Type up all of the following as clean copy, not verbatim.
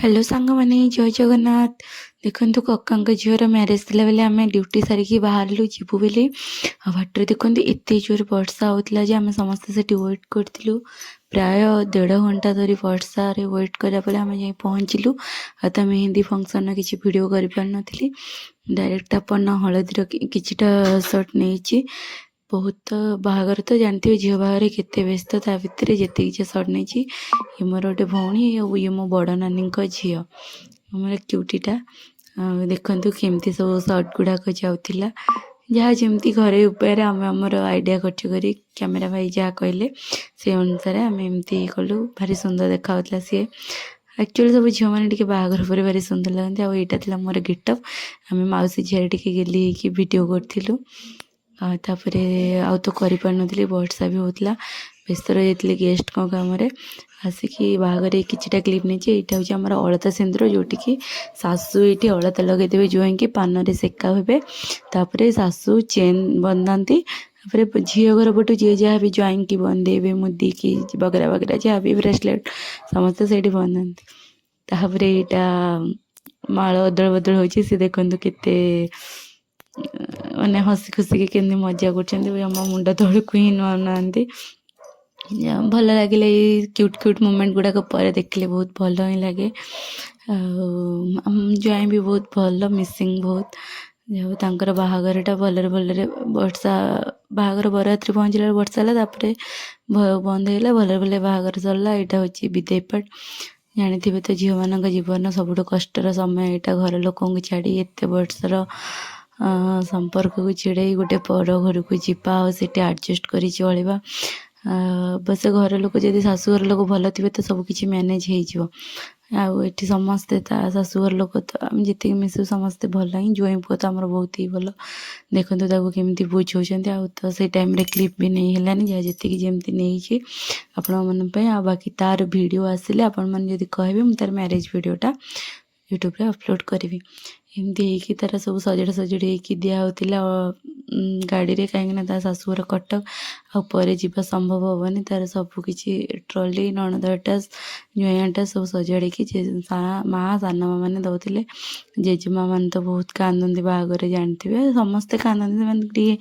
Hello ସାଙ୍ଗମାନେ, ଜୟ ଜଗନ୍ନାଥ। ଦେଖନ୍ତୁ, କକାଙ୍କ ଝିଅର ମ୍ୟାରେଜ୍ ଥିଲା ବୋଲି ଆମେ ଡ୍ୟୁଟି ସାରିକି ବାହାରିଲୁ ଯିବୁ ବୋଲି। ଆଉ ବାଟରେ ଦେଖନ୍ତୁ, ଏତେ ଜୋରେ ବର୍ଷା ହେଉଥିଲା ଯେ ଆମେ ସମସ୍ତେ ସେଠି ୱେଟ୍ କରିଥିଲୁ। ପ୍ରାୟ ଦେଢ଼ ଘଣ୍ଟା ଧରି ବର୍ଷାରେ ୱେଟ୍ କରିବା ପରେ ଆମେ ଯାଇ ପହଞ୍ଚିଲୁ। ଆଉ ତା ମେହେନ୍ଦି ଫଙ୍କସନ୍ର କିଛି ଭିଡ଼ିଓ କରିପାରିନଥିଲି। ଡାଇରେକ୍ଟ ଆପଣ ହଳଦୀର କିଛିଟା ସଟ୍ ନେଇଛି। ବହୁତ ବାହାଘର ତ ଜାଣିଥିବେ, ଝିଅ ବାହାଘରେ କେତେ ବ୍ୟସ୍ତ। ତା ଭିତରେ ଯେତିକି ଯେ ସଟ୍ ନେଇଛି। ଇଏ ମୋର ଗୋଟେ ଭଉଣୀ ଆଉ ଇଏ ମୋ ବଡ଼ ନାନୀଙ୍କ ଝିଅ, ଆମର କ୍ୟୁଟିଟା। ଆଉ ଦେଖନ୍ତୁ, କେମିତି ସବୁ ସଟ୍ ଗୁଡ଼ାକ ଯାଉଥିଲା। ଯାହା ଯେମିତି ଘରୋଇ ଉପାୟରେ ଆମେ ଆମର ଆଇଡ଼ିଆ ଖର୍ଚ୍ଚ କରି, କ୍ୟାମେରା ଭାଇ ଯାହା କହିଲେ ସେଇ ଅନୁସାରେ ଆମେ ଏମିତି କଲୁ। ଭାରି ସୁନ୍ଦର ଦେଖାଯାଉଥିଲା ସିଏ। ଆକ୍ଚୁଆଲି ସବୁ ଝିଅମାନେ ଟିକେ ବାହାଘର ପରେ ଭାରି ସୁନ୍ଦର ଲାଗନ୍ତି। ଆଉ ଏଇଟା ଥିଲା ମୋର ଗେଟଅପ୍। ଆମେ ମାଉସୀ ଝିଅରେ ଟିକେ ଗେଲି ହେଇକି ଭିଡ଼ିଓ କରିଥିଲୁ। ଆଉ ତାପରେ ଆଉ ତ କରିପାରିନଥିଲି, ବର୍ଷା ବି ହେଉଥିଲା, ବ୍ୟସ୍ତ ରହିଯାଇଥିଲି ଗେଷ୍ଟଙ୍କ କାମରେ। ଆସିକି ବାହାଘରେ କିଛିଟା କ୍ଲିପ୍ ନେଇଛି। ଏଇଟା ହେଉଛି ଆମର ଅଳତା ସିନ୍ଦୁର, ଯେଉଁଠିକି ଶାଶୁ ଏଇଠି ଅଳତା ଲଗେଇଦେବେ ଜ୍ୱାଇଁକି, ପାନରେ ସେକା ହେବେ। ତାପରେ ଶାଶୁ ଚେନ୍ ବନ୍ଧାନ୍ତି। ତାପରେ ଝିଅ ଘର ପଟୁ ଯିଏ ଯାହା ବି ଜ୍ୱାଇଁକି ବନ୍ଧେଇବେ, ମୁଦି କି ବଗେରା ବଗେରା ଯାହା ବି ବ୍ରେସଲେଟ୍, ସମସ୍ତେ ସେଇଠି ବନ୍ଧାନ୍ତି। ତାପରେ ଏଇଟା ମାଳ ଅଦଳ ବଦଳ ହେଉଛି। ସେ ଦେଖନ୍ତୁ, କେତେ ମାନେ ହସି ଖୁସିକି କେମିତି ମଜା କରୁଛନ୍ତି। ଆମ ମୁଣ୍ଡ ତଳକୁ ହିଁ ନଉନାହାନ୍ତି। ଭଲ ଲାଗିଲା। ଏଇ କ୍ୟୁଟ୍ କ୍ୟୁଟ୍ ମୋମେଣ୍ଟ ଗୁଡ଼ାକ ପରେ ଦେଖିଲେ ବହୁତ ଭଲ ହିଁ ଲାଗେ। ଆଉ ଆମ ଜ୍ୱାଇଁ ବି ବହୁତ ଭଲ, ମିସିଂ ବହୁତ। ଯାଉ ତାଙ୍କର ବାହାଘରଟା ଭଲରେ ଭଲରେ, ବର୍ଷା ବାହାଘର ବରଯାତ୍ରୀ ପହଞ୍ଚିଲା ବେଳକୁ ବର୍ଷା ହେଲା, ତାପରେ ବନ୍ଦ ହେଇଗଲା। ଭଲରେ ଭଲରେ ବାହାଘର ସରିଲା। ଏଇଟା ହେଉଛି ବିଦାୟ ପାର୍ଟ। ଜାଣିଥିବେ ତ, ଝିଅମାନଙ୍କ ଜୀବନ ସବୁଠୁ କଷ୍ଟର ସମୟ ଏଇଟା। ଘର ଲୋକଙ୍କୁ ଛାଡ଼ି, ଏତେ ବର୍ଷର ସମ୍ପର୍କକୁ ଛିଡ଼େଇ ଗୋଟେ ପର ଘରକୁ ଯିବା ଆଉ ସେଠି ଆଡ଼ଜଷ୍ଟ କରି ଚଳିବା। ଅବଶ୍ୟ ଘର ଲୋକ ଯଦି, ଶାଶୁଘର ଲୋକ ଭଲ ଥିବେ ତ ସବୁ କିଛି ମ୍ୟାନେଜ୍ ହେଇଯିବ। ଆଉ ଏଠି ସମସ୍ତେ ତା ଶାଶୁଘର ଲୋକ ତ ଆମେ ଯେତିକି ମିଶୁ ସମସ୍ତେ ଭଲ ହିଁ। ଜ୍ୱାଇଁ ପୁଅ ତ ଆମର ବହୁତ ହି ଭଲ। ଦେଖନ୍ତୁ, ତାକୁ କେମିତି ବୁଝାଉଛନ୍ତି। ଆଉ ତ ସେଇ ଟାଇମ୍ରେ କ୍ଲିପ୍ ବି ନେଇ ହେଲାନି। ଯାହା ଯେତିକି ଯେମିତି ନେଇଛି ଆପଣମାନଙ୍କ ପାଇଁ। ଆଉ ବାକି ତାର ଭିଡ଼ିଓ ଆସିଲେ, ଆପଣମାନେ ଯଦି କହିବେ, ମୁଁ ତାର ମ୍ୟାରେଜ୍ ଭିଡ଼ିଓଟା ୟୁଟ୍ୟୁବରେ ଅପଲୋଡ଼ କରିବି। ଏମିତି ହେଇକି ତାର ସବୁ ସଜଡ଼ା ସଜଡ଼ି ହେଇକି ଦିଆହେଉଥିଲା ଗାଡ଼ିରେ, କାହିଁକିନା ତା ଶାଶୁଘର କଟକ ଆଉ ପରେ ଯିବା ସମ୍ଭବ ହେବନି। ତାର ସବୁ କିଛି ଟ୍ରଲି, ନଣନ୍ଦ ଆଟାଚ୍, ଜ୍ୱାଇଁ ଆଟାଚ୍ ସବୁ ସଜାଡ଼ିକି ମା, ସାନ ମା ମାନେ ଦେଉଥିଲେ। ଜେଜେମା ମାନେ ତ ବହୁତ କାନ୍ଦନ୍ତି ବାହାଘରରେ, ଜାଣିଥିବେ। ସମସ୍ତେ କାନ୍ଦନ୍ତି। ସେମାନେ ଟିକେ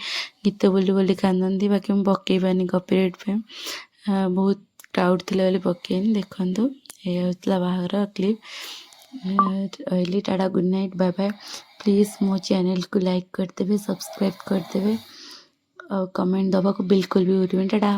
ଗୀତ ବୋଲି ବୋଲି କାନ୍ଦନ୍ତି। ବାକି ମୁଁ ପକେଇ ପାରିନି କପିରାଇଟ୍ ପାଇଁ। ବହୁତ କ୍ରାଉଡ଼୍ ଥିଲା ବୋଲି ପକେଇନି। ଦେଖନ୍ତୁ, ଏଇଆ ହେଉଥିଲା ବାହାଘର କ୍ଲିପ୍। ରହିଲି, tata, good night, bye bye. Please ମୋ ଚ୍ୟାନେଲ୍କୁ ଲାଇକ୍ କରିଦେବେ, ସବସ୍କ୍ରାଇବ୍ କରିଦେବେ ଆଉ କମେଣ୍ଟ ଦେବାକୁ ବିଲକୁଲ ବି ଭୁଲିବେନି। ଟାଟା।